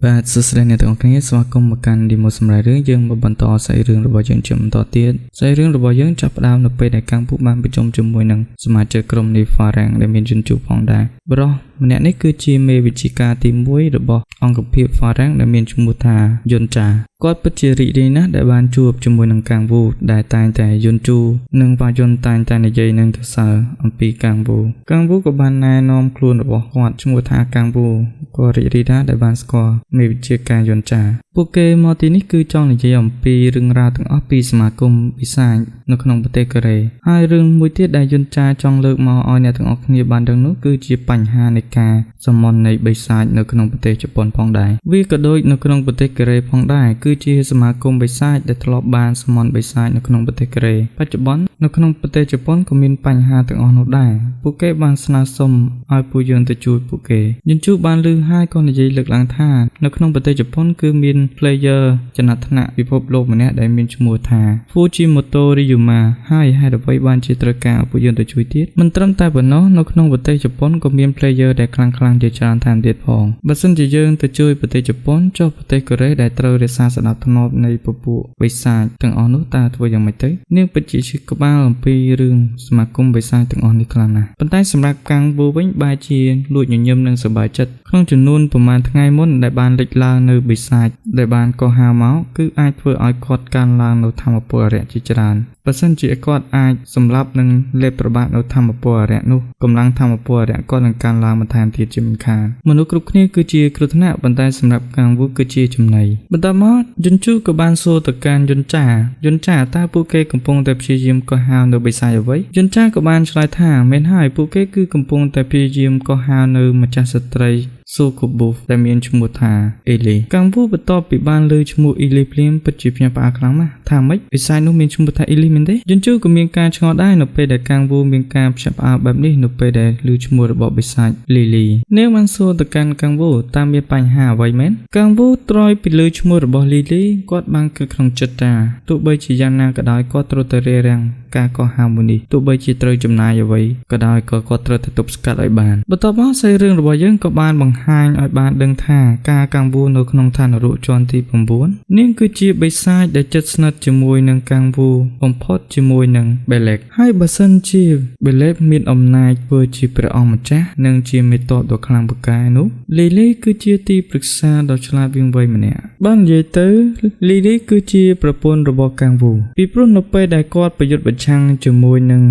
បាទសួស្តីអ្នកទាំងអស់គ្នាស្វាគមន៍មកកាន់ Demo សម្រាប់រឿងយើងមកបន្តសាច់រឿងរបស់យើងជាបន្តទៀតសាច់រឿងរបស់យើងចាប់ផ្ដើមនៅពេលដែលកាំងពូបានប្រជុំជាមួយនឹងសមាជិកក្រុមនៃហ្វារាំងដែលមានជនជួបផងដែរប្រុសម្នាក់នេះគឺជាមេវិជ្ជាការទី1របស់អង្គភាពហ្វារាំងដែលមានឈ្មោះថាយុនចាគាត់ពិតជារីករាយណាស់ដែលបានជួបជាមួយនឹងកាំងវូដែលតែងតែយុនជូនិងវ៉ាយុនតែងតែនិយាយនឹងសរសើរអំពីកាំងវូកាំងវូក៏បានណែនាំខ្លួនរបស់គាត់ឈ្មោះថាកាំងវូក៏រីករាយដែរដែលបានស្គាល់មេវិជ្ជាការយុនចាពួកគេមកទីនេះគឺចង់និយាយអំពីរឿងរ៉ាវទាំងអស់ពីសមាគមបិសាចនៅក្នុងប្រទេសកូរ៉េហើយរឿងមួយទៀតដែលយុនចាចង់លើកមកឲ្យអ្នកទាំងអស់គ្នាបានដឹងនោះគឺជាបញ្ហានៃការសមននៃបិសាចនៅក្នុងប្រទេសជប៉ុនផងដែរវាក៏ដូចនៅក្នុងប្រទេសកូរ៉េផងដែរគឺជាសមាគមបិសាចដែលធ្លាប់បានសមនបិសាចនៅក្នុងប្រទេសកូរ៉េបច្ចុប្បន្ននៅក្នុងប្រទេសជប៉ុនក៏មានបញ្ហាទាំងអស់នោះដែរពួកគេបានស្នើសុំឲ្យពួកយើងទៅជួយពួកគេយុនជូបានឮហើយក៏និយាយលើកឡើងថានៅក្នុងប្រទេសជប៉ុនគឺមាន player ចំណាត់ថ្នាក់ពិភពលោកម្នាក់ដែលមានឈ្មោះថា Fujimoto Ryuma ហើយហេតុអ្វីបានជាត្រូវការឲ្យពួកយើងទៅជួយទៀតមិនត្រឹមតែប៉ុណ្ណោះនៅក្នុងប្រទេសជប៉ុនក៏មាន player ដែលខ្លាំងៗជាច្រើនថែមទៀតផងបើសិនជាយើងទៅជួយប្រទេសជប៉ុនចុះប្រទេសកូរ៉េដែលត្រូវរក្សាសណ្ដាប់ធ្នាប់នៃពពួកបិសាចទាំងអស់នោះតើធ្វើយ៉ាងម៉េចទៅនាងពិតជាឈឺក្បាលអំពីរឿងសមាគមបិសាចទាំងអស់នេះខ្លាំងណាស់ប៉ុន្តែសម្រាប់កាំងវូវិញបែរជាលួចញញឹមនិងសប្បាយចិត្តក្នុងចំនួនប្រមាណថ្ងៃមុនដែលបានលេចឡើងនៅបិសាចដែលបានកោះហៅមកគឺអាចធ្វើឲ្យគាត់កើនឡើងនៅធម្មពលអរិយជាច្រើនបើសិនជាគាត់អាចសម្លាប់និងលេបត្របាក់នៅធម្មពលអរិយនោះកម្លាំងធម្មពលអរិយគាត់នឹងកើនឡើងបន្ថែមទៀតជាមិនខានមនុស្សគ្រប់គ្នាគឺជាគ្រោះថ្នាក់ប៉ុន្តែសម្រាប់កាំងវូគឺជាចំណីបន្តមកយុនជូក៏បានសួរទៅកាន់យុនចាយុនចាតើពួកគេកំពុងតែព្យាយាមកោះហៅនៅបិសាចអ្វីយុនចាក៏បានឆ្លើយថាមែនហើយពួកគេគឺកំពុងតែព្យាយាមកោះហៅនៅម្ចាស់ស្ត្រីស៊ូកូប៊ូហ្វដែលមានឈ្មោះថាអេលីកាំងវូបន្ទាប់ពីបានលើឈ្មោះអេលីភ្លាមពិតជាភ្ញាក់ផ្អើលខ្លាំងណាស់ថាម៉េចបិសាចនោះមានឈ្មោះថាអេលីមែនទេយុនជូក៏មានការឆ្ងល់ដែរនៅពេលដែលកាំងវូមានការភ្ញាក់ផ្អើលបែបនេះនៅពេលដែលឮឈ្មោះរបស់បិសាចលីលីនាងបានសួរទៅកាន់កាំងវូតើមានបញ្ហាអ្វីមែនកាំងវូត្រយពីលើឈ្មោះរបស់លីលីគាត់បានគិតក្នុងចិត្តថាទោះបីជាយ៉ាងណាក៏ដោយគាត់ត្រូវតែរារាំងការកោះហៅមួយនេះទោះបីជាត្រូវចំណាយអ្វីក៏ដោយក៏គាត់ត្រូវតែទប់ស្កាត់ឲ្យបានបន្ទាប់មកសាច់រឿងរបស់យើងក៏បានបង្ហាញឲ្យបានដឹងថាការកាំងវូនៅក្នុងឋាននរកជាន់ទី9នាងគឺជាបិសាចដែលជិតស្និទ្ធជាមួយនឹងកាំងវូបំផុតជាមួយនឹងបេលេកហើយបើសិនជាបេលេកមានអំណាចធ្វើជាព្រះអង្គម្ចាស់និងជាមេតបដ៏ខ្លាំងពូកែនោះលីលីគឺជាទីប្រឹក្សាដ៏ឆ្លាតវាងវៃម្នាក់បាននិយាយទៅលីលីគឺជាប្រពន្ធរបស់កាំងវូពីព្រោះនៅពេលដែលគាត់ប្រយុទ្ធប្រឆាំងជាមួយនឹង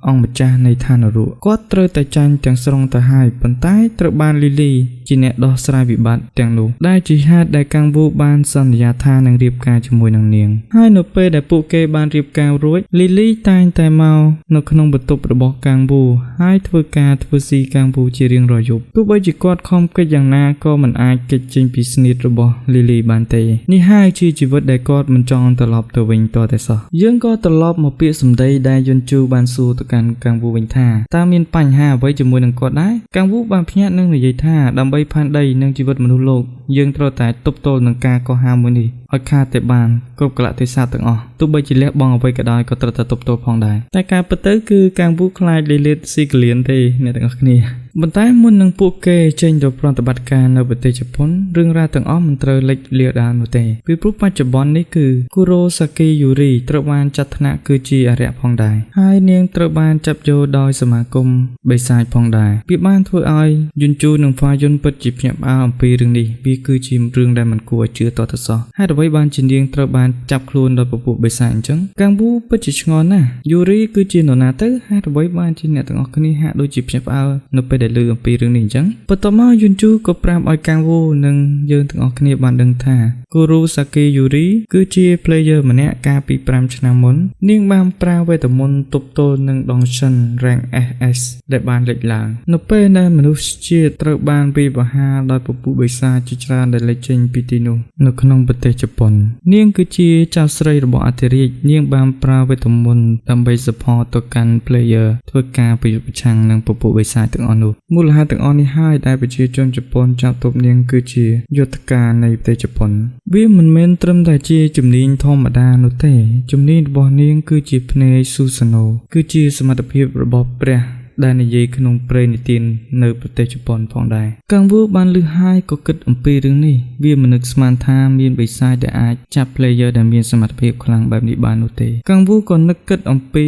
អង្គម្ចាស់នៃឋាននរកគាត់ត្រូវតែចាញ់ទាំងស្រុងទៅហើយប៉ុន្តែត្រូវបានលីលីជាអ្នកដោះស្រាយវិបត្តិទាំងនោះដែលជាហេតុដែលកាំងវូបានសន្យាថានឹងរៀបការជាមួយនឹងនាងហើយនៅពេលដែលពួកគេបានរៀបការរួចលីលីតែងតែមកនៅក្នុងបន្ទប់របស់កាំងវូហើយធ្វើការធ្វើស៊ីកាំងវូជារៀងរាល់យប់ទោះបីជាគាត់ខំកិច្ចយ៉ាងណាក៏មិនអាចគេចចេញពីស្នៀតរបស់លីលីបានទេនេះហើយជាជីវិតដែលគាត់មិនចង់ត្រឡប់ទៅវិញទាល់តែសោះយើងក៏ត្រឡប់មកពាក្យសម្ដីដែលយុនជូបានសួរទៅកាន់កាំងវូវិញថាតើមានបញ្ហាអ្វីជាមួយនឹងគាត់ដែរកាំងវូបានភ្ញាក់និងនិយាយថាដើម្បីផែនដីនិងជីវិតមនុស្សលោកយើងត្រូវតែទប់ទល់នឹងការកោះហៅមួយនេះឲ្យខាតតែបានគ្រប់កលៈទេសៈទាំងអស់ទោះបីជាលះបង់អ្វីក៏ដោយក៏ត្រូវតែទប់ទល់ផងដែរតែការពិតទៅគឺកាំងវូខ្លាចលីលីតស៊ីក្លៀនទេអ្នកទាំងអស់គ្នាប៉ុន្តែមុននឹងពួកគេចេញទៅប្រតិបត្តិការនៅប្រទេសជប៉ុនរឿងរ៉ាវទាំងអស់មិនត្រូវលេចលាដាលនោះទេពីព្រោះបច្ចុប្បន្ននេះគឺគូរ៉ូសាគីយូរីត្រូវបានចាត់ថ្នាក់គឺជាអរិយផងដែរហើយនាងត្រូវបានចាប់យកដោយសមាគមបិសាចផងដែរវាបានធ្វើឲ្យយុនជូនិងហ្វាយុនពិតជាភ្ញាក់ផ្អើលអំពីរឿងនេះវាគឺជារឿងដែលមិនគួរឲ្យជឿតទៅសោះហេតុអ្វីបានជានាងត្រូវបានចាប់ខ្លួនដោយពពួកបិសាចអញ្ចឹងកាំងវូពិតជាឆ្ងល់ណាស់យូរីគឺជានរណាទៅហេតុអ្វីបានជាអ្នកទាំងអស់គ្នាហាក់ដូចជាភ្ញាក់ផ្អើលនៅពេលដែលឮអំពីរឿងនេះអញ្ចឹងបន្ទាប់មកយុនជូក៏ប្រាប់ឲ្យកាំងវូនិងយើងទាំងអស់គ្នាបានដឹងថាគូរូសាគីយូរីគឺជា player ម្នាក់កាលពី5ឆ្នាំមុននាងបានប្រើវេទមន្តទប់ទល់នឹងដងសិន rank SS ដែលបានលេចឡើងនៅពេលដែលមនុស្សជាតិត្រូវបានវាយប្រហារដោយពពួកបិសាចជាច្រើនដែលលេចចេញពីទីនោះនៅក្នុងប្រទេសជប៉ុននាងគឺជាចៅស្រីរបស់អធិរាជនាងបានប្រើវេទមន្តដើម្បី support ទៅកាន់ player ធ្វើការប្រយុទ្ធប្រឆាំងនឹងពពួកបិសាចទាំងអស់នោះមូលហេតុទាំងអស់នេះហើយដែលប្រជាជនជប៉ុនចាត់ទុកនាងគឺជាយុទ្ធការនៃប្រទេសជប៉ុនវាមិនមែនត្រឹមតែជាជំនាញធម្មតានោះទេជំនាញរបស់នាងគឺជាភ្នែកស៊ូសាណូគឺជាសមត្ថភាពរបស់ព្រះ ដែលនិយាយក្នុងព្រេងនិទាននៅប្រទេសជប៉ុនផងដែរកាំងវូបានឮហើយក៏គិតអំពីរឿងនេះវាមិននឹកស្មានថាមានបិសាចដែលអាចចាប់ player ដែលមានសមត្ថភាពខ្លាំងបែបនេះបាននោះទេកាំងវូក៏នឹកគិតអំពី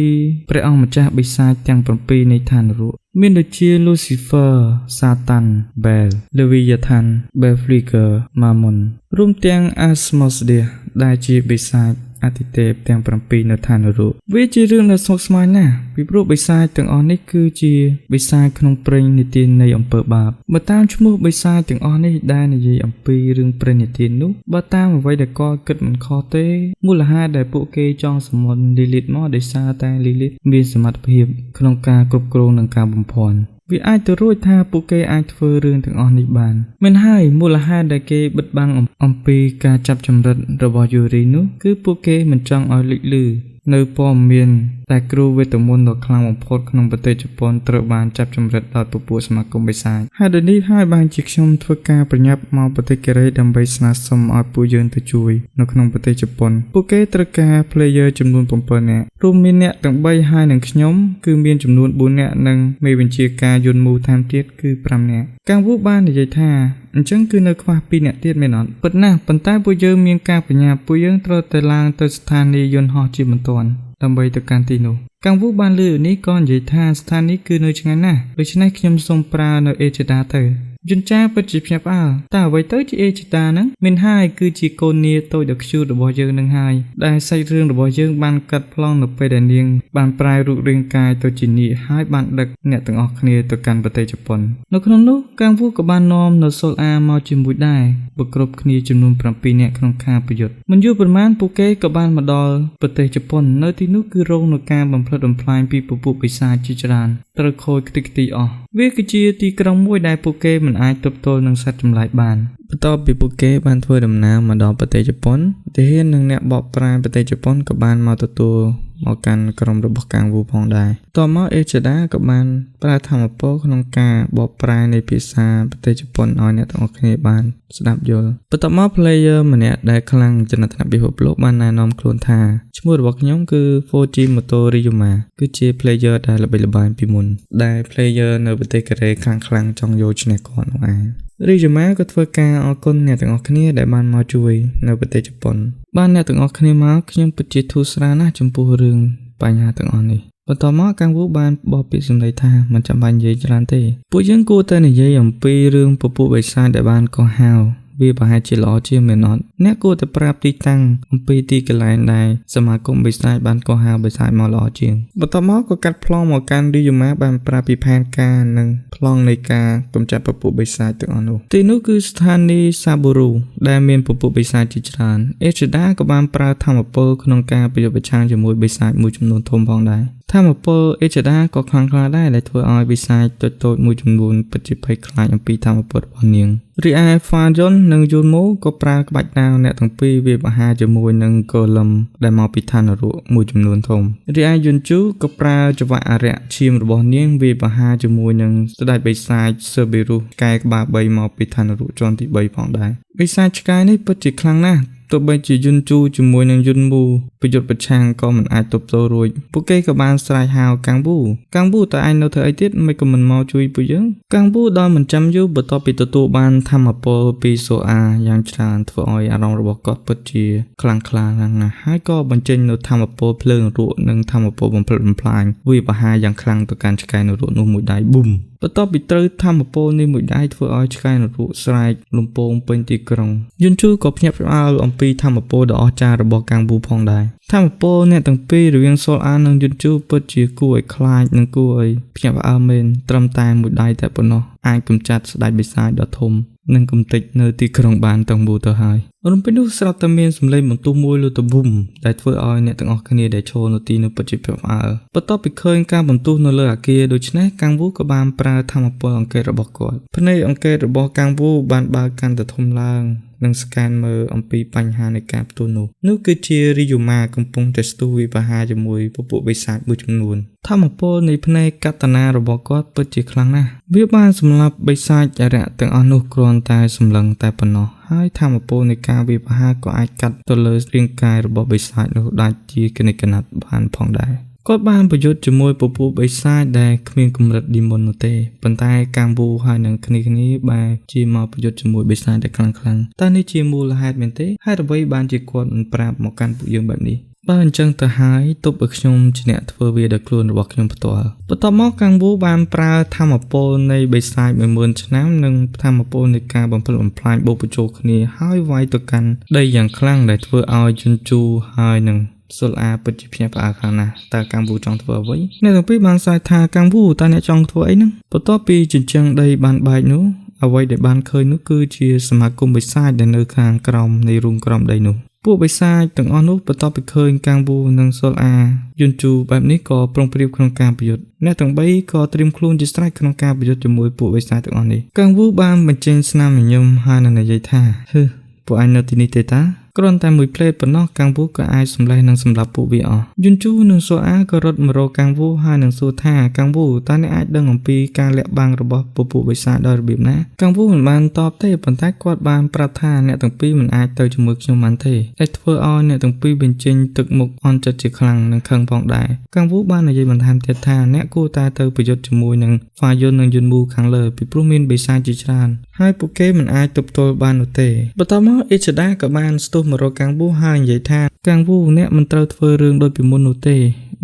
ព្រះអង្គម្ចាស់បិសាចទាំង7នៃឋាននរកមានដូចជា Lucifer, Satan, Bel, Leviathan, Belphegor, Mammon រួមទាំង Asmodeus ដែលជាបិសាចអតិទេពទាំង7នៅឋាននរកវាជារឿងដ៏ស្មុគស្មាញណាស់ពីព្រោះបិសាចទាំងអស់នេះគឺជាបិសាចក្នុងព្រេងនិទាននៃអំពើបាបបើតាមឈ្មោះបិសាចទាំងអស់នេះដែលនិយាយអំពីរឿងព្រេងនិទាននោះបើតាមអ្វីដែលគាត់គិតមិនខុសទេមូលហេតុដែលពួកគេចង់សម្មុនលីលីតមកដោយសារតែលីលីតមានសមត្ថភាពក្នុងការគ្រប់គ្រងនិងការបំភាន់វាអាចទៅរួចថាពួកគេអាចធ្វើរឿងទាំងអស់នេះបានមិនហើយមូលហេតុដែលគេបិទបាំងអំពីការចាប់ចម្រិតរបស់យូរីនោះគឺពួកគេមិនចង់ឲ្យលេចឮនៅព័ត៌មានតែគ្រូវេទមន្តដ៏ខ្លាំងបំផុតក្នុងប្រទេសជប៉ុនត្រូវបានចាប់ចម្រិតដោយពពួកសមាគមបិសាចហេតុនេះហើយបានជាខ្ញុំធ្វើការប្រញាប់មកប្រទេសកូរ៉េដើម្បីស្នើសុំឲ្យពួកយើងទៅជួយនៅក្នុងប្រទេសជប៉ុនពួកគេត្រូវការ player ចំនួន7នាក់រួមមានអ្នកទាំង3ហើយនឹងខ្ញុំគឺមានចំនួន4នាក់និងមេបញ្ជាការយុនមូថែមទៀតគឺ5នាក់កាំងវូបាននិយាយថាអញ្ចឹងគឺនៅខ្វះ2នាក់ទៀតមែនអត់ពិតណាស់ប៉ុន្តែពួកយើងមានការប្រញាប់ពួកយើងត្រូវតែឡើងទៅស្ថានីយ៍យន្តហោះជាបន្ទាន់ដើម្បីទៅកាន់ទីនោះកាំងវូបានឮនេះក៏និយាយថាស្ថានីយ៍គឺនៅឆ្ងាយណាស់ដូច្នេះខ្ញុំសូមប្រើនៅអេជដាទៅយន្តចាពិតជាភ្ញាក់ផ្អើលតើអ្វីទៅជាអេជតាហ្នឹងមានហើយគឺជាកូននាតូចដ៏ខ្ជូតរបស់យើងនឹងហើយដែលសាច់រឿងរបស់យើងបានកាត់ប្លង់នៅពេលដែលនាងបានប្រែរូបរាងកាយទៅជានាគហើយបានដឹកអ្នកទាំងអស់គ្នាទៅកាន់ប្រទេសជប៉ុននៅក្នុងនោះកាំងវូក៏បាននាំនៅសូលអាមកជាមួយដែរបើគ្រប់គ្នាចំនួន7នាក់ក្នុងការប្រយុទ្ធមិនយូរប៉ុន្មានពួកគេក៏បានមកដល់ប្រទេសជប៉ុននៅទីនោះគឺរងនឹងការបំផ្លិចបំផ្លាញពីពពួកបិសាចជាច្រើនត្រូវខូចខ្ទេចខ្ទីអស់វាគឺជាទីក្រុងមួយដែលពួកគេមិនអាចទប់ទល់នឹងសត្វចម្លែកបានបន្ទាប់ពីពួកគេបានធ្វើដំណើរមកដល់ប្រទេសជប៉ុនទាហាននិងអ្នកបកប្រែប្រទេសជប៉ុនក៏បានមកទទួលមកកាន់ក្រុមរបស់កាំងវូផងដែរតមកអេជដាក៏បានប្រើធម្មពលក្នុងការបកប្រែនៃភាសាប្រទេសជប៉ុនឲ្យអ្នកទាំងអស់គ្នាបានស្ដាប់យល់បន្ទាប់មក player ម្នាក់ដែលខ្លាំងចំណាត់ថ្នាក់ពិភពលោកបានណែនាំខ្លួនថាឈ្មោះរបស់ខ្ញុំគឺ Fujimoto Ryuma គឺជា player ដែលល្បីល្បាញពីមុនដែល player នៅប្រទេសកូរ៉េខ្លាំងៗចង់យកឈ្នះគាត់នោះឯងរីយូម៉ាក៏ធ្វើការអរគុណអ្នកទាំងអស់គ្នាដែលបានមកជួយនៅប្រទេសជប៉ុនបានអ្នកទាំងអស់គ្នាមកខ្ញុំពិតជាធូរស្រាលណាស់ចំពោះរឿងបញ្ហាទាំងអស់នេះបន្ទាប់មកកាំងវូបានបោះពាក្យសម្ដីថាមិនចាំបាច់និយាយច្រើនទេពួកយើងគួរតែនិយាយអំពីរឿងពពួកបិសាចដែលបានកោះហៅវាប្រហែលជាល្អជាងមែនអត់អ្នកគួរតែប្រាប់ទីតាំងអំពីទីកន្លែងដែលសមាគមបិសាចបានកោះហៅបិសាចមកល្អជាងបន្ទាប់មកក៏កាត់ប្លង់មកកាន់រីយូម៉ាបានប្រាប់ពីផែនការនិងប្លង់នៃការកម្ចាត់ពពួកបិសាចទាំងអស់នោះទីនោះគឺស្ថានីយ៍សាបូរូដែលមានពពួកបិសាចជាច្រើនអេជដាក៏បានប្រើធម្មពលក្នុងការប្រយុទ្ធប្រឆាំងជាមួយបិសាចមួយចំនួនធំផងដែរធម្មពលអេជដាក៏ខ្លាំងក្លាដែរដែលធ្វើឲ្យបិសាចតូចៗមួយចំនួនពិតជាភ័យខ្លាចអំពីធម្មពលរបស់នាងរីឯហ្វាយុននិងយូនម៉ូក៏ប្រើក្បាច់ដាវអ្នកទាំងពីរវាបហាជាមួយនឹងកូលឹមដែលមកពីឋាននរកមួយចំនួនធំរីឯយុនជូក៏ប្រើចង្វាក់អរិយឈាមរបស់នាងវាបហាជាមួយនឹងស្ដេចបិសាចសឺបេរុសកែក្បាល3មកពីឋាននរកជាន់ទី3ផងដែរបិសាចឆ្កែនេះពិតជាខ្លាំងណាស់ទោះបីជាយុនជូជាមួយនឹងយុនមូប្រយុទ្ធប្រឆាំងក៏មិនអាចទប់ទល់រួចពួកគេក៏បានស្រែកហៅកាំងវូកាំងវូតើឯងនៅធ្វើអីទៀតមិនក៏មិនមកជួយពួកយើងកាំងវូដល់មិនចាំយូរបន្ទាប់ពីទទួលបានធម្មពលពីសូអាយ៉ាងច្រើនធ្វើឲ្យអារម្មណ៍របស់គាត់ពិតជាខ្លាំងក្លាណាស់ហើយក៏បញ្ចេញនូវធម្មពលភ្លើងរក់និងធម្មពលបំផ្លិចបំផ្លាញវាបហាយ៉ាងខ្លាំងទៅកាន់ឆ្កែនរកនោះមួយដៃប៊ុំបន្ទាប់ពីត្រូវធម្មពលនេះមួយដៃធ្វើឲ្យឆ្កែនរកស្រែកលំពងពេញទីក្រុងយុនជូក៏ភ្ញាក់ផ្អើលអំពីធម្មពលដ៏អស្ចារ្យរបស់កាំងវូផងដែរធម្មពលអ្នកទាំងពីររវាងសូលអាននិងយុនជូពិតជាគួរឲ្យខ្លាចនិងគួរឲ្យភ្ញាក់ផ្អើលមែនត្រឹមតែមួយដៃតែប៉ុណ្ណោះអាចកម្ចាត់ស្ដេចបិសាចដ៏ធំនិងកំទេចនៅទីក្រុងបានទាំងមូលទៅហើយរំពេចនោះស្រាប់តែមានសម្លេងបន្ទុះមួយលូតប៊ុំដែលធ្វើឲ្យអ្នកទាំងអស់គ្នាដែលឈរនៅទីនោះពិតជាភ្ញាក់ផ្អើលបន្ទាប់ពីឃើញការបន្ទុះនៅលើអគារដូច្នេះកាំងវូក៏បានប្រើធម្មពលអង្កេតរបស់គាត់ភ្នែកអង្កេតរបស់កាំងវូបានបើកកាន់តែធំឡើងនិងស្កែនមើលអំពីបញ្ហានៃការផ្ទុះនោះនោះគឺជារីយូម៉ាកំពុងតែស្ទុះវិបាហាជាមួយពពួកបិសាចមួយចំនួនធម្មពលនៃភ្នែកកតនារបស់គាត់ពិតជាខ្លាំងណាស់វាបានសម្លាប់បិសាចអរិយទាំងអស់នោះគ្រាន់តែសម្លឹងតែប៉ុណ្ណោះហើយធម្មពលនៃការវិបាហាក៏អាចកាត់ទៅលើរាងកាយរបស់បិសាចនោះដាច់ជាកណិកណាត់បានផងដែរ គាត់បានប្រយុទ្ធជាមួយពពួកបិសាចដែលគ្មានកម្រិត Demon នោះទេប៉ុន្តែកាំងវូហើយនឹងគ្នាគ្នាបែរជាមកប្រយុទ្ធជាមួយបិសាចដែលខ្លាំងៗតើនេះជាមូលហេតុមែនទេហេតុអ្វីបានជាគាត់មិនប្រាប់មកកាន់ពួកយើងបែបនេះបើអញ្ចឹងទៅហើយទប់ឲ្យខ្ញុំជាអ្នកធ្វើវាដោយខ្លួនរបស់ខ្ញុំផ្ទាល់បន្ទាប់មកកាំងវូបានប្រើធម្មពលនៃបិសាច10000ឆ្នាំនិងធម្មពលនៃការបំផ្លិចបំផ្លាញបូកបញ្ចូលគ្នាហើយវាយទៅកាន់ដីយ៉ាងខ្លាំងដែលធ្វើឲ្យជន់ជូហើយនឹងសុលអាពិតជាភ្ញាក់ផ្អើលខ្លាំងណាស់តើកាំងវូចង់ធ្វើអ្វីអ្នកទាំងពីរបានសើចថាកាំងវូតើអ្នកចង់ធ្វើអីហ្នឹងបន្ទាប់ពីជញ្ជាំងដីបានបែកនោះអ្វីដែលបានឃើញនោះគឺជាសមាគមបិសាចដែលនៅខាងក្រោមនៃរូងក្រោមដីនោះពួកបិសាចទាំងអស់នោះបន្ទាប់ពីឃើញកាំងវូនិងសុលអាយន្តជូបែបនេះក៏ប្រុងប្រៀបក្នុងការប្រយុទ្ធអ្នកទាំងបីក៏ត្រៀមខ្លួនជាស្រេចក្នុងការប្រយុទ្ធជាមួយពួកបិសាចទាំងអស់នេះកាំងវូបានបញ្ចេញស្នាមញញឹមហើយនឹងនិយាយថាហឺពួកឯងនៅទីនេះទេតាគ្រាន់តែមួយផ្លេតប៉ុណ្ណោះកាំងវូក៏អាចសម្លេះនិងសម្លាប់ពួកវាអស់យន្តជូនិងសូអាក៏រត់មករកកាំងវូហើយនឹងសួរថាកាំងវូតើអ្នកអាចដឹងអំពីការលាក់បាំងរបស់ពពួកបិសាចដោយរបៀបណាកាំងវូមិនបានតបទេប៉ុន្តែគាត់បានប្រាប់ថាអ្នកទាំងពីរមិនអាចទៅជាមួយខ្ញុំបានទេដែលធ្វើឲ្យអ្នកទាំងពីរបញ្ចេញទឹកមុខអន់ចិត្តជាខ្លាំងនិងខឹងផងដែរកាំងវូបាននិយាយបន្ថែមទៀតថាអ្នកគួរតែទៅប្រយុទ្ធជាមួយនឹងហ្វាយុននិងយុនមូខាងលើពីព្រោះមានបិសាចជាច្រើនហើយពួកគេមិនអាចទប់ទល់បាននោះទេបន្ទាប់មកអ៊ីឆដាក៏បានស្ទុះមករកកាំងវូហើយនិយាយថាកាំងវូអ្នកមិនត្រូវធ្វើរឿងដូចពីមុននោះទេ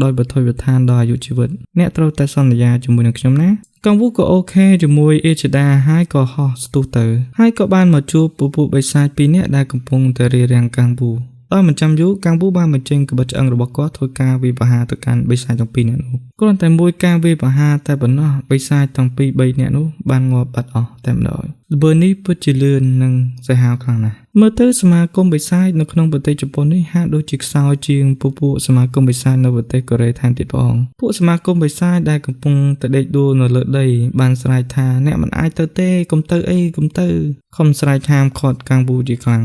ដោយបថុយបឋានដល់អាយុជីវិតអ្នកត្រូវតែសន្យាជាមួយនឹងខ្ញុំណាកាំងវូក៏អូខេជាមួយអ៊ីឆដាហើយក៏ហោះស្ទុះទៅហើយក៏បានមកជួបពពួកបិសាចពីរនាក់ដែលកំពុងតែរារាំងកាំងវូដោយមិនចាំយូរកាំងវូបានបញ្ចេញក្បិតឆ្អឹងរបស់គាត់ធ្វើការវាយប្រហារទៅកាន់បិសាចទាំងពីរនាក់នោះគ្រាន់តែមួយការវាយប្រហារតែប៉ុណ្ណោះបិសាចទាំងពីរបីនាក់នោះបានងាប់បាត់អស់តែម្ដងល្បឿននេះពិតជាលឿននិងសាហាវខ្លាំងណាស់មើលទៅសមាគមបិសាចនៅក្នុងប្រទេសជប៉ុននេះហាក់ដូចជាខ្សោយជាងពពួកសមាគមបិសាចនៅប្រទេសកូរ៉េថែមទៀតផងពួកសមាគមបិសាចដែលកំពុងតែដេកដួលនៅលើដីបានស្រែកថាអ្នកមិនអាចទៅទេកុំទៅអីកុំទៅខំស្រែកហាមឃាត់កាំងវូជាខ្លាំង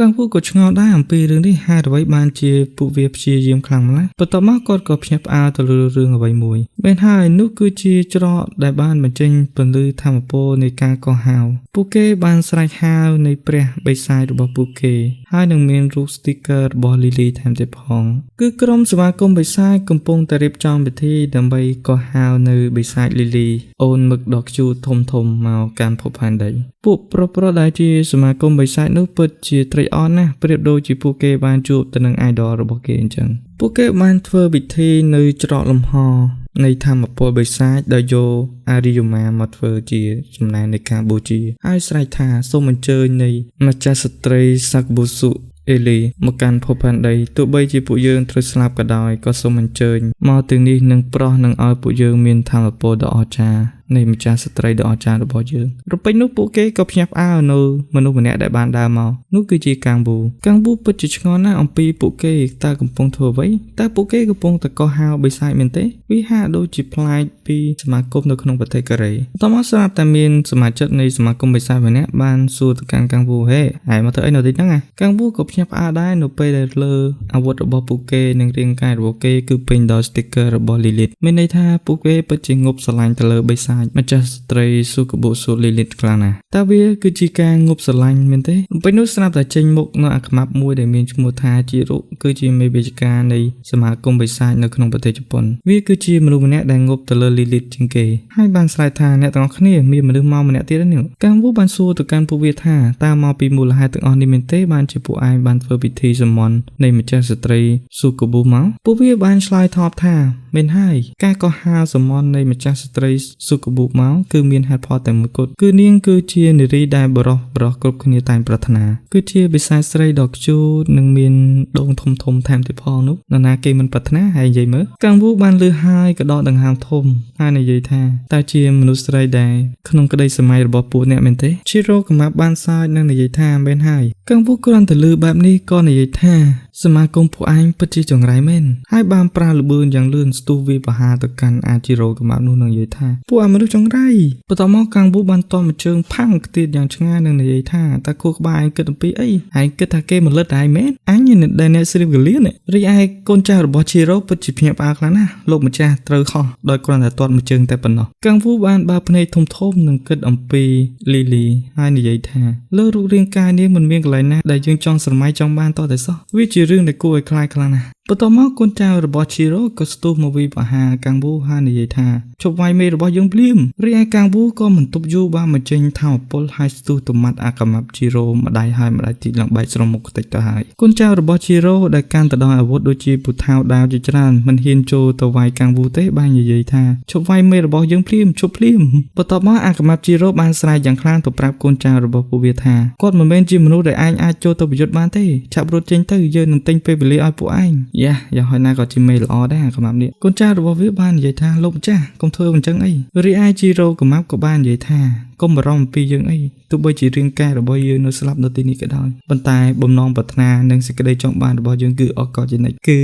កាំងវូក៏ឆ្ងល់ដែរអំពីរឿងនេះហេតុអ្វីបានជាពួកវាព្យាយាមខ្លាំងម្ល៉េះបន្ទាប់មកគាត់ក៏ភ្ញាក់ផ្អើលទៅលើរឿងអ្វីមួយមែនហើយនោះគឺជាច្រកដែលបានបញ្ចេញពន្លឺធម្មពលនៃការកោះហៅពួកគេបានស្រែកហៅនៃព្រះបិសាចរបស់ពួកគេហើយនឹងមានរូប sticker របស់លីលីថែមទៀតផងគឺក្រុមសមាគមបិសាចកំពុងតែរៀបចំពិធីដើម្បីកោះហៅនៅបិសាចលីលីអូនមឹកដ៏ខ្ជូតធំធំមកកាន់ភពផែនដីពួកប្រុសៗដែលជាសមាគមបិសាចនោះពិតជាត្រេកអរណាស់ប្រៀបដូចជាពួកគេបានជួបទៅនឹង idol របស់គេអញ្ចឹងពួកគេបានធ្វើពិធីនៅច្រកលំហនៃធម្មពលបិសាចដោយយកអារិយមាមកធ្វើជាចំណែននៃការបូជាហើយស្រែកថាសូមអញ្ជើញនៃម្ចាស់ស្ត្រីសាកប៊ូសុអេលីមកកាន់ភពផែនដីទោះបីជាពួកយើងត្រូវស្លាប់ក៏ដោយក៏សូមអញ្ជើញមកទីនេះនឹងប្រោះនឹងឲ្យពួកយើងមានធម្មពលដ៏អស្ចារ្យនៃម្ចាស់ស្ត្រីដ៏អស្ចារ្យរបស់យើងរពេញនោះពួកគេក៏ភ្ញាក់ផ្អើលនៅមនុស្សម្នាក់ដែលបានដើរមកនោះគឺជាកាំងវូកាំងវូពិតជាឆ្ងល់ណាស់អំពីពួកគេតើកំពុងធ្វើអ្វីតើពួកគេកំពុងតែកោះហៅបិសាចមែនទេវាហាក់ដូចជាប្លែកពីសមាគមនៅក្នុងប្រទេសកូរ៉េបន្ទាប់មកស្រាប់តែមានសមាជិកនៃសមាគមបិសាចម្នាក់បានសួរទៅកាន់កាំងវូហេហើយមកធ្វើអីនៅទីហ្នឹងកាំងវូក៏ភ្ញាក់ផ្អើលដែរនៅពេលដែលលើអាវុធរបស់ពួកគេនិងរាងកាយរបស់គេគឺពេញដោយ sticker របស់ Lilith មានន័យថាពួកគេពិតជាងប់ស្រឡាញ់ទៅលើបិសាចម្ចាស់ស្ត្រីស៊ូកបុស៊ូលីលីតខ្លាំងណាស់តើវាគឺជាការងប់ស្រឡាញ់មែនទេពេលនោះស្រាប់តែចេញមុខនៅអាខ្មាប់មួយដែលមានឈ្មោះថាជារុគឺជាមេវិជ្ជការនៃសមាគមបិសាចនៅក្នុងប្រទេសជប៉ុនវាគឺជាមនុស្សម្នាក់ដែលងប់ទៅលើលីលីតជាងគេហើយបានស្រែកថាអ្នកទាំងអស់គ្នាមានមនុស្សមកម្នាក់ទៀតនេះកាំងវូបានសួរទៅកាន់ពួកវាថាតើមកពីមូលហេតុទាំងអស់នេះមែនទេបានជាពួកឯងបានធ្វើពិធីសម្មន់នៃម្ចាស់ស្ត្រីស៊ូកបុមកពួកវាបានឆ្លើយតបថាមែនហើយការកោះហៅសម្មន់នៃម្ចាស់ស្ត្រីស៊ូកបុមកគឺមានហេតុផលតែមួយគត់គឺនាងគឺជានារីដែលបរោះគ្រប់គ្នាតែងប្រាថ្នាគឺជាបិសាចស្រីដ៏ខ្ជូតនិងមានដងធំធំថែមទៀតផងនោះនរណាគេមិនប្រាថ្នាហើយនិយាយមើលកាំងវូបានលឺហើយក៏ដកដង្ហើមធំហើយនិយាយថាតើជាមនុស្សស្រីដែលក្នុងក្តីសម័យរបស់ពួកអ្នកមែនទេជីរ៉ូកម្មាប់បានសើចនិងនិយាយថាមែនហើយកាំងវូគ្រាន់តែលឺបែបនេះក៏និយាយថាសមាគមពួកឯងពិតជាចង្រៃមែនហើយបានប្រើល្បឿនយ៉ាងលឿនស្ទុះវាប្រហារទៅកាន់អាជីរ៉ូកម្មាប់នោះនឹងនិយាយថាពួកអាមនុស្សចង្រៃបន្ទាប់មកកាំងវូបានតមជើងផាំងខ្ទាតយ៉ាងឆ្ងាយនឹងនិយាយថាតើខួរក្បាលឯងគិតអំពីអីឯងគិតថាគេមកលិតឯងមែនអញដែលអ្នកស្រីកលៀនរីឯកូនចៅរបស់ជីរ៉ូពិតជាភ្ញាក់ផ្អើលខ្លាំងណាស់លោកម្ចាស់ត្រូវខុសដោយគ្រាន់តែទាត់មួយជើងតែប៉ុណ្ណោះកាំងវូបានបើភ្នែកធំធំនិងគិតអំពីលីលីហើយនិយាយថាលើរូបរាងកាយនាងមិនមានកន្លែងណាដែលយើងចង់ស្រមៃចង់បានតតែសោះវាជារឿងដែលគួរឲ្យខ្លាចខ្លាំងណាស់ បន្ទាប់មកកូនចៅរបស់ជីរ៉ូក៏ស្ទុះមកវាយប្រហារកាំងវូហើយនិយាយថាជប់វាយមេរបស់យើងភ្លាមរីឯកាំងវូក៏មិនទប់យូរបានបញ្ចេញធម៌ពលហើយស្ទុះទៅម៉ាត់អាកាម៉ាប់ជីរ៉ូម្ដាយហើយម្ដាយទីឡើងបែកស្រមុខខ្ទេចទៅហើយកូនចៅរបស់ជីរ៉ូដែលកាន់ទៅដោយអាវុធដូចជាពូថៅដាវជាច្រើនមិនហ៊ានចូលទៅវាយកាំងវូទេបាននិយាយថាជប់វាយមេរបស់យើងភ្លាមជប់ភ្លាមបន្ទាប់មកអាកាម៉ាប់ជីរ៉ូបានស្រែកយ៉ាងខ្លាំងទៅប្រាប់កូនចៅរបស់ពួកវាថាគាត់មិនមែនជាមនុស្សដែលឯងអាចចូលទៅប្រយុទ្ធបានទេឆាប់រត់ចេញទៅយើងនឹងទិញពេលវេលាឲ្យពួកឯងយ៉ាយ៉ាងហោចណាស់ក៏ជាមេល្អដែរអាកាម៉ាប់នេះកូនចៅរបស់វាបាននិយាយថាលោកម្ចាស់កុំធ្វើអញ្ចឹងអីរីឯជីរ៉ូកាម៉ាប់ក៏បាននិយាយថាកុំបារម្ភអំពីយើងអីទោះបីជារាងកាយរបស់យើងនៅស្លាប់នៅទីនេះក៏ដោយប៉ុន្តែបំណងប្រាថ្នានិងសេចក្តីចង់បានរបស់យើងគឺអស់កលជានិច្ចគឺ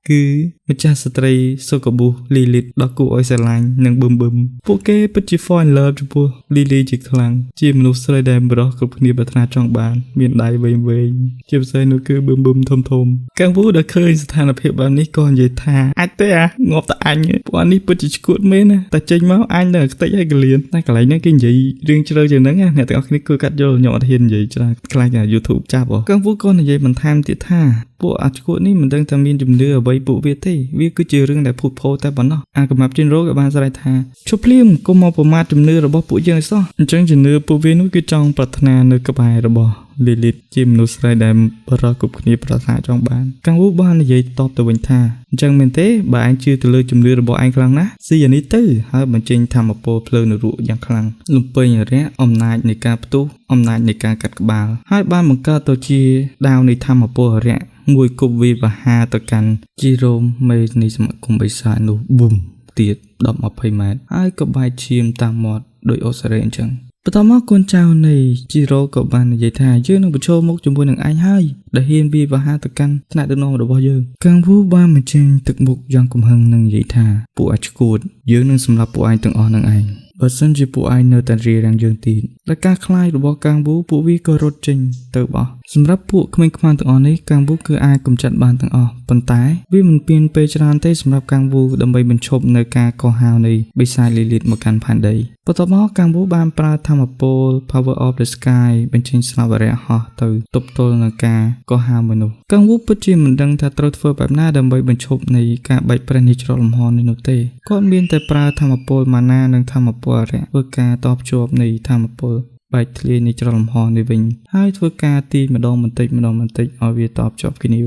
គឺម្ចាស់ស្ត្រីសុកប៊ូលីលីតដ៏គួរឲ្យស្រឡាញ់និងបឹមបឹមពួកគេពិតជា fall in love ចំពោះលីលីជាខ្លាំងជាមនុស្សស្រីដែលប្រុសគ្រប់គ្នាប្រាថ្នាចង់បានមានដៃវែងវែងជាពិសេសនោះគឺបឹមបឹមធំធំកាំងវូដែលឃើញស្ថានភាពបែបនេះក៏និយាយថាអាចទេអាងាប់តែអញពួកនេះពិតជាឈួតមែនណាតែចេញមកអញនៅខ្ទេចហើយកលៀនតែកន្លែងហ្នឹងគេនិយាយរឿងជ្រៅជាងហ្នឹងណាអ្នកទាំងអស់គ្នាគួរកាត់យល់ខ្ញុំអត់ហ៊ាននិយាយច្រើនខ្លាចតែ YouTube ចាប់ហ៎កាំងវូក៏និយាយបន្ថែមទៀតថាពួកអាឈួតនេះមិនដឹងថាមានជំនឿអ្វីពួកវាទេវាគឺជារឿងដែលភូតភរតែប៉ុណ្ណោះអាកំាប់ជីនរ៉ូក៏បានស្រែកថាជប់ភ្លាមកុំមកប្រមាថជំនឿរបស់ពួកយើងឲ្យសោះអញ្ចឹងជំនឿពួកវានោះគឺចង់ប្រាថ្នានៅក្បែររបស់លីលីតជាមនុស្សស្រីដែលបរិសុទ្ធគ្រប់គ្នាប្រាថ្នាចង់បានកាំងវូបាននិយាយតបទៅវិញថាអញ្ចឹងមែនទេបើឯងជឿទៅលើជំនឿរបស់ឯងខ្លាំងណាស់ស៊ីអានេះទៅហើយបញ្ចេញធម៌ពលភ្លើងនរកយ៉ាងខ្លាំងលំពេញរៈអំណាចនៃការផ្ទុះអំណាចនៃការកាត់ក្បាលហើយបានបង្កើតទៅជាដាវនៃធម៌ពលរៈមួយគប់វាបហាទៅកាន់ជីរ៉ូមមេនៃសមាគមបិសាចនោះប៊ុំទៀត10-20ម៉ែត្រហើយក៏បែកឈាមតាមមាត់ដោយអូសារ៉េអញ្ចឹងបន្ទាប់មកកូនចៅនៃជីរ៉ូក៏បាននិយាយថាយើងនឹងប្រឈមមុខជាមួយនឹងឯងហើយដែលហ៊ានវាយប្រហារទៅកាន់ថ្នាក់ដឹកនាំរបស់យើងកាំងវូបានបញ្ចេញទឹកមុខយ៉ាងកំហឹងនិងនិយាយថាពួកអាចឈួតយើងនឹងសម្លាប់ពួកឯងទាំងអស់នឹងឯងបើសិនជាពួកឯងនៅតែរារាំងយើងទៀតដោយការខ្លាចរបស់កាំងវូពួកវាក៏រត់ចេញទៅបោះសម្រាប់ពួកក្មេងខ្មាំងទាំងអស់នេះកាំងវូគឺអាចកម្ចាត់បានទាំងអស់ប៉ុន្តែវាមិនមានពេលច្រើនទេសម្រាប់កាំងវូដើម្បីបញ្ឈប់នៅការកោះហៅនៃបិសាចលីលីតមកកាន់ផែនដីបន្ទាប់មកកាំងវូបានប្រើធម៌ពល Power of the Sky បញ្ចេញស្លាបរៈហោះទៅទប់ទល់នឹងការកោះហៅមនុស្សកាំងវូពិតជាមិនដឹងថាត្រូវធ្វើបែបណាដើម្បីបញ្ឈប់នៃការបែកប្រេះនៃច្រកលំហនេះនោះទេគាត់មានតែប្រើធម៌ពលម៉ាណានិងធម៌ពលអរិយធ្វើការតភ្ជាប់នៃធម៌ពលបែកធ្លាយនៃច្រកលំហនេះវិញហើយធ្វើការទាញម្ដងបន្តិចម្ដងបន្តិចឲ្យវាតភ្ជាប់គ្នា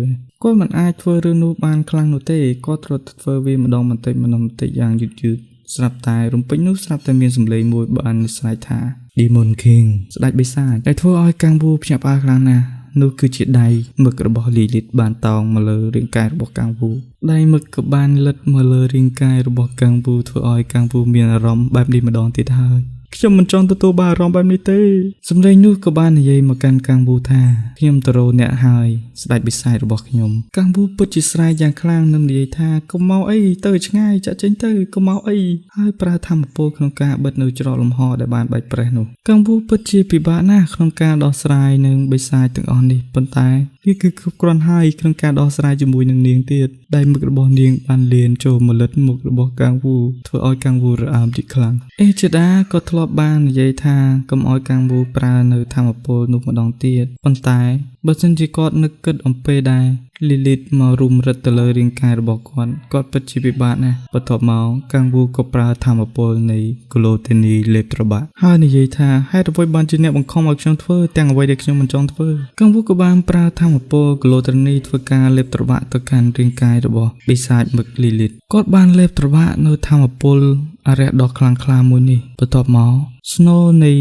គាត់មិនអាចធ្វើរឿងនោះបានខ្លាំងនោះទេគាត់ត្រូវធ្វើវាម្ដងបន្តិចម្ដងបន្តិចយ៉ាងយឺតយឺតស្រាប់តែរំពេចនោះស្រាប់តែមានសម្លេងមួយបានស្រែកថា Demon King ស្ដេចបិសាចដែលធ្វើឲ្យកាំងវូភ្ញាក់ផ្អើលខ្លាំងណាស់នោះគឺជាដៃមឹករបស់លីលីតបានតោងមកលើរាងកាយរបស់កាំងវូដៃមឹកក៏បានលិតមកលើរាងកាយរបស់កាំងវូធ្វើឲ្យកាំងវូមានអារម្មណ៍បែបនេះម្ដងទៀតហើយខ្ញុំមិនចង់ទទួលបានអារម្មណ៍បែបនេះទេសម្លេងនោះក៏បាននិយាយមកកាន់កាំងវូថាខ្ញុំទៅរកអ្នកហើយស្ដេចបិសាចរបស់ខ្ញុំកាំងវូពិតជាស្រែកយ៉ាងខ្លាំងនិងនិយាយថាកុំមកអីទៅឆ្ងាយចាក់ចេញទៅកុំមកអីហើយប្រើធម៌ពលក្នុងការបិទនៅច្រកលំហដែលបានបែកប្រេះនោះកាំងវូពិតជាពិបាកណាស់ក្នុងការដោះស្រាយនឹងបិសាចទាំងអស់នេះប៉ុន្តែវាគឺគ្រប់គ្រាន់ហើយក្នុងការដោះស្រាយជាមួយនឹងនាងទៀតដៃមឹករបស់នាងបានលៀនចូលមកលិតមុខរបស់កាំងវូធ្វើឲ្យកាំងវូរអើមជាខ្លាំងអេចេដាក៏ធ្លាប់បាននិយាយថាកុំឲ្យកាំងវូប្រើនៅធម៌ពលនោះម្ដងទៀតប៉ុន្តែបើសិនជាគាត់នឹកគិតអំពីដែរលីលីតមករុំរិតទៅលើរាងកាយរបស់គាត់គាត់ពិតជាពិបាកណាស់បន្ទាប់មកកាំងវូក៏ប្រើធម៌ពលនៃក្លូតេនីលេបត្របាក់ហើយនិយាយថាហេតុអ្វីបានជាអ្នកបង្ខំឲ្យខ្ញុំធ្វើទាំងអ្វីដែលខ្ញុំមិនចង់ធ្វើកាំងវូក៏បានប្រើធម៌ពលក្លូតេនីធ្វើការលេបត្របាក់ទៅកាន់រាងកាយរបស់បិសាចមឹកលីលីតគាត់បានលេបត្របាក់នៅធម៌ពលអរិយដ៏ខ្លាំងក្លាមួយនេះបន្ទាប់មកស្នូលនៃ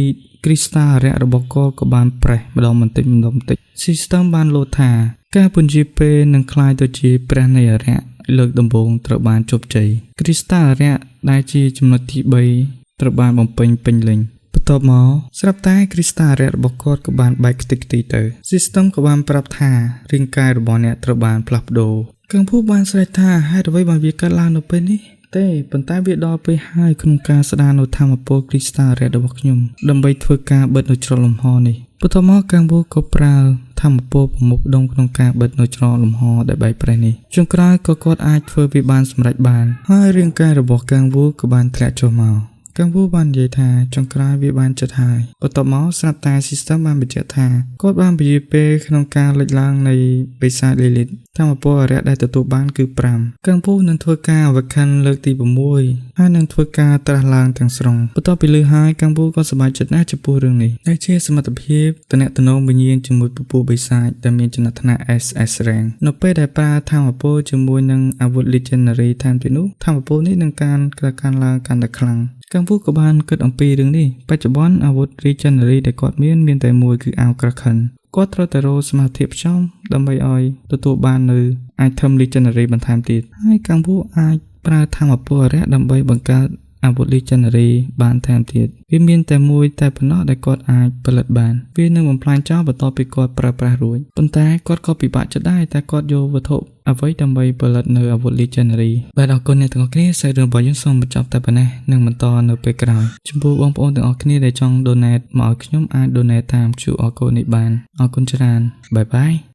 គ្រីស្តាអរិយរបស់គាត់ក៏បានប្រេះម្ដងបន្តិចម្ដងបន្តិច System បានលោតថាការពន្យាពេលនឹងក្លាយទៅជាព្រះនៃអរិយលើកដំបូងត្រូវបានជោគជ័យគ្រីស្តាអរិយដែលជាចំណុចទី3ត្រូវបានបំពេញពេញលេញបន្ទាប់មកស្រាប់តែគ្រីស្តាអរិយរបស់គាត់ក៏បានបែកខ្ទេចខ្ទីទៅ System ក៏បានប្រាប់ថារាងកាយរបស់អ្នកត្រូវបានផ្លាស់ប្ដូរកាំងភូបានស្រែកថាហេតុអ្វីបានវាកើតឡើងនៅពេលនេះទេប៉ុន្តែវាដល់ពេលហើយក្នុងការស្ដារនៅធម៌ពលគ្រីស្តាអរិយរបស់ខ្ញុំដើម្បីធ្វើការបិទនៅច្រកលំហនេះបន្ទាប់មកកាំងវូក៏ប្រើធម៌ពលប្រមូលផ្ដុំក្នុងការបិទនៅច្រកលំហដែលបែកប្រេះនេះចុងក្រោយក៏គាត់អាចធ្វើវាបានសម្រេចបានហើយរាងកាយរបស់កាំងវូក៏បានធ្លាក់ចុះមក កាំងវូបាននិយាយថាចុងក្រោយវាបានចិត្តហើយបន្ទាប់មកស្រាប់តែ system បានបញ្ជាក់ថាគាត់បានពន្យាពេលក្នុងការលេចឡើងនៃបិសាច Lilith ធម្មពលអរិយដែលទទួលបានគឺ5កាំងពូនឹងធ្វើការ awaken លើកទី6ហើយនឹងធ្វើការត្រាស់ឡើងទាំងស្រុងបន្ទាប់ពីលឺហើយកាំងពូក៏សប្បាយចិត្តណាស់ចំពោះរឿងនេះដែលជាសមត្ថភាពតំណងវិញ្ញាណជាមួយពពួកបិសាចដែលមានចំណាត់ថ្នាក់ SS rank នៅពេលដែលប្រើធម្មពលជាមួយនឹងអាវុធ Legendary ថែមទៀតនោះធម្មពលនេះនឹងការកើនឡើងកាន់តែខ្លាំងកាំងពូក៏បានគិតអំពីរឿងនេះបច្ចុប្បន្នអាវុធ Legendary ដែលគាត់មានមានតែមួយគឺអាវ Kraken គាត់ត្រូវតែរកសមាធិផ្សំដើម្បីឲ្យទទួលបាននៅ item legendary បន្ថែមទៀតហើយកាំងពូអាចប្រើធម្មពលអរិយដើម្បីបង្កើតអាវុធ legendary បានថែមទៀតវាមានតែមួយតែប៉ុណ្ណោះដែលគាត់អាចផលិតបានវានឹងបំផ្លាញចោលបន្ទាប់ពីគាត់ប្រើប្រាស់រួចប៉ុន្តែគាត់ក៏ពិបាកចិត្តដែរតែគាត់យកវត្ថុអ្វីដើម្បីផលិតនៅអាវុធ legendary បាទអរគុណអ្នកទាំងអស់គ្នាសាច់រឿងរបស់យើងសូមបញ្ចប់តែប៉ុណ្ណេះនឹងបន្តនៅពេលក្រោយចំពោះបងប្អូនទាំងអស់គ្នាដែលចង់ donate មកឲ្យខ្ញុំអាច donate តាម QR code នេះបានអរគុណច្រើន bye bye.